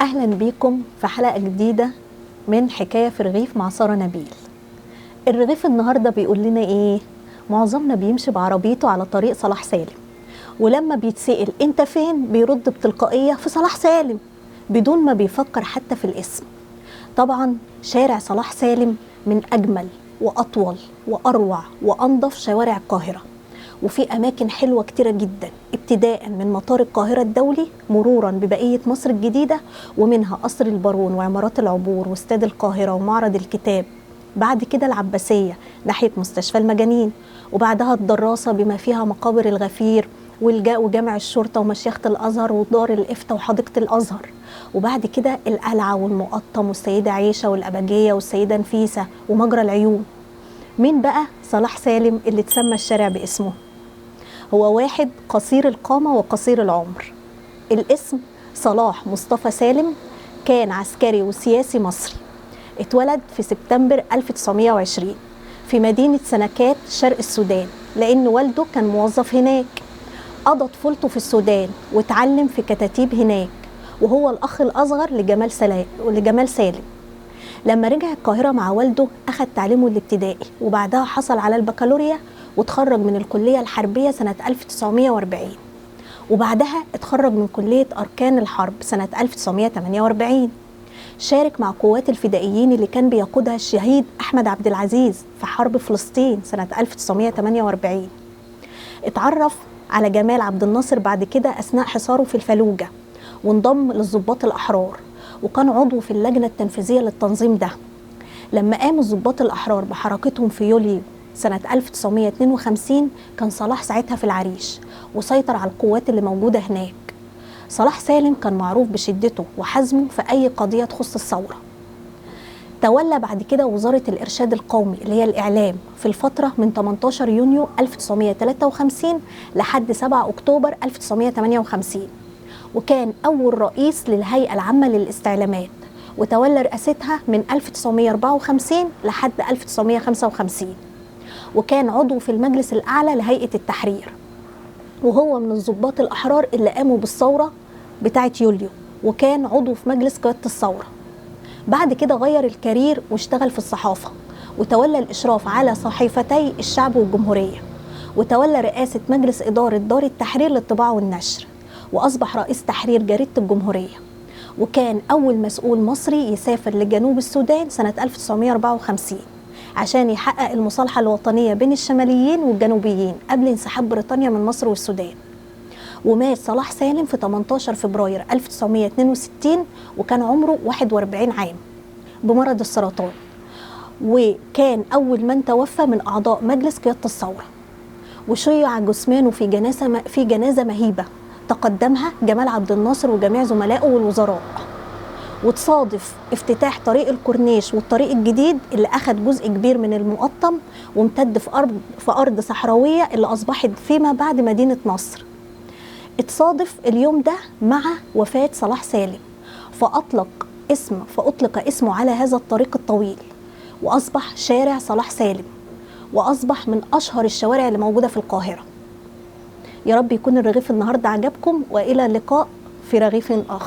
أهلا بيكم في حلقة جديدة من حكاية في رغيف مع سارة نبيل. الرغيف النهاردة بيقول لنا إيه؟ معظمنا بيمشي بعربيته على طريق صلاح سالم، ولما بيتسأل أنت فين بيرد بتلقائية في صلاح سالم بدون ما بيفكر حتى في الاسم. طبعا شارع صلاح سالم من أجمل وأطول وأروع وأنظف شوارع القاهرة، وفي أماكن حلوة كتيرة جدا، ابتداء من مطار القاهرة الدولي مرورا ببقية مصر الجديدة، ومنها قصر البارون وعمارات العبور واستاد القاهرة ومعرض الكتاب، بعد كده العباسية ناحية مستشفى المجانين، وبعدها الدراسة بما فيها مقابر الغفير وجامع الشرطة ومشيخة الأزهر ودار الإفتاء وحديقة الأزهر، وبعد كده القلعة والمقطم والسيدة عيشة والأباجية والسيدة نفيسة ومجرى العيون. مين بقى صلاح سالم اللي اتسمى الشارع باسمه؟ هو واحد قصير القامة وقصير العمر. الاسم صلاح مصطفى سالم، كان عسكري وسياسي مصري، اتولد في سبتمبر 1920 في مدينة سنكات شرق السودان، لأن والده كان موظف هناك. قضى طفولته في السودان واتعلم في كتاتيب هناك، وهو الأخ الأصغر لجمال سالم. لما رجع القاهرة مع والده أخذ تعليمه الابتدائي، وبعدها حصل على البكالوريا وتخرج من الكلية الحربية سنة 1940، وبعدها اتخرج من كلية أركان الحرب سنة 1948. شارك مع قوات الفدائيين اللي كان بيقودها الشهيد أحمد عبد العزيز في حرب فلسطين سنة 1948. اتعرف على جمال عبد الناصر بعد كده أثناء حصاره في الفلوجة، وانضم للضباط الأحرار، وكان عضو في اللجنة التنفيذية للتنظيم ده. لما قام الضباط الأحرار بحركتهم في يوليو سنة 1952 كان صلاح ساعتها في العريش وسيطر على القوات اللي موجودة هناك. صلاح سالم كان معروف بشدته وحزمه في أي قضية تخص الثورة. تولى بعد كده وزارة الإرشاد القومي اللي هي الإعلام في الفترة من 18 يونيو 1953 لحد 7 أكتوبر 1958، وكان أول رئيس للهيئة العامة للاستعلامات، وتولى رئاستها من 1954 لحد 1955، وكان عضو في المجلس الأعلى لهيئة التحرير، وهو من الضباط الأحرار اللي قاموا بالثورة بتاعة يوليو، وكان عضو في مجلس قيادة الثورة. بعد كده غير الكارير واشتغل في الصحافة، وتولى الإشراف على صحيفتي الشعب والجمهورية، وتولى رئاسة مجلس إدارة دار التحرير للطباعة والنشر، وأصبح رئيس تحرير جريدة الجمهورية، وكان أول مسؤول مصري يسافر لجنوب السودان سنة 1954 عشان يحقق المصالحة الوطنية بين الشماليين والجنوبيين قبل انسحاب بريطانيا من مصر والسودان. ومات صلاح سالم في 18 فبراير 1962 وكان عمره 41 عام بمرض السرطان، وكان أول من توفى من أعضاء مجلس قيادة الثورة. وشيع جثمانه في جنازة مهيبة تقدمها جمال عبد الناصر وجميع زملائه والوزراء. وتصادف افتتاح طريق الكورنيش والطريق الجديد اللي أخذ جزء كبير من المقطم وامتد في أرض صحراوية اللي أصبحت فيما بعد مدينة نصر. اتصادف اليوم ده مع وفاة صلاح سالم، فأطلق اسمه على هذا الطريق الطويل، وأصبح شارع صلاح سالم، وأصبح من أشهر الشوارع اللي موجودة في القاهرة. يا رب يكون الرغيف النهاردة عجبكم، وإلى اللقاء في رغيف آخر.